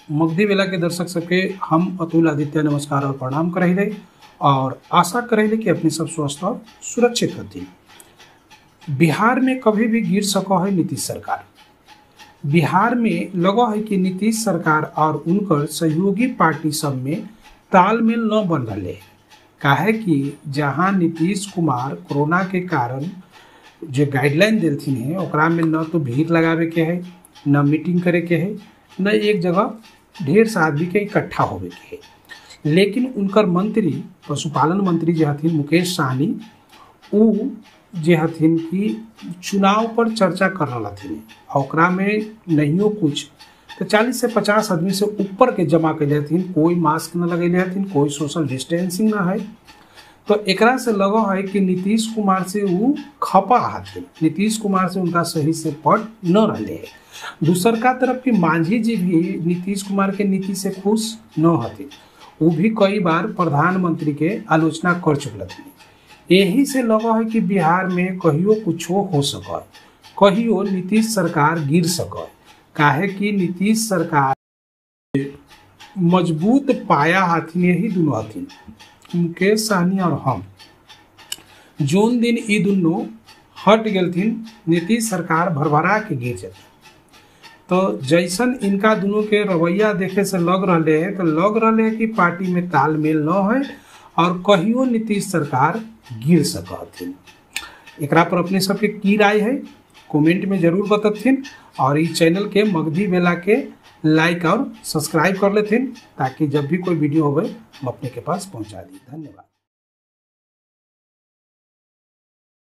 मगधी बेला के दर्शक सबके हम अतुल आदित्य नमस्कार और प्रणाम करहिले और आशा करहिले कि अपने सब स्वस्थ और सुरक्षित होती। बिहार में कभी भी गिर सको है नीतीश सरकार। बिहार में लगा है कि नीतीश सरकार और उनकर सहयोगी पार्टी सब में तालमेल न बन रहे है। काहे कि जहाँ नीतीश कुमार कोरोना के कारण जो गाइडलाइन दिलथिन है ओकरा में न तो भीड़ लगावे के है, न मीटिंग करे के है, न एक जगह ढेर सा आदमी के इकट्ठा होवे के है। लेकिन उनकर मंत्री, पशुपालन मंत्री जो हथिन मुकेश सहनी, उ जे हथिन कि चुनाव पर चर्चा कर रहा हथिन, ओकरा में नहीं कुछ तो 40 से 50 आदमी से ऊपर के जमा कैले हथिन, कोई मास्क न लगैले हथिन, कोई सोशल डिस्टेंसिंग न है। तो एकरा से लगा है कि नीतीश कुमार से वो खपा हथिन, नीतीश कुमार से उनका सही से पट न रहे है। दूसर का तरफ की मांझी जी भी नीतीश कुमार के नीति से खुश न हथिन, वो भी कई बार प्रधानमंत्री के आलोचना कर चुकल हथिन। यही से लगा है कि बिहार में कहियो कुछ हो सक, कहियो नीतीश सरकार गिर सक। काहे कि नीतीश सरकार मजबूत पाया हथिन यही दोनों हथिन, मुकेश सहनी और हम। जोन दिन ये दोनों हट गए नीतीश सरकार भरभरा के गिर जाती। तो जैसन इनका दोनों के रवैया देखे से लग रहे है, तो लग रहे है कि पार्टी में तालमेल न है और कहियो नीतीश सरकार गिर सकथिन। एकरा पर अपने सबके की राय है कमेंट में जरूर बतथिन और इस चैनल के मगधी बेला के लाइक और सब्सक्राइब कर लेथिन ताकि जब भी कोई वीडियो होवे हम अपने के पास पहुंचा दी। धन्यवाद।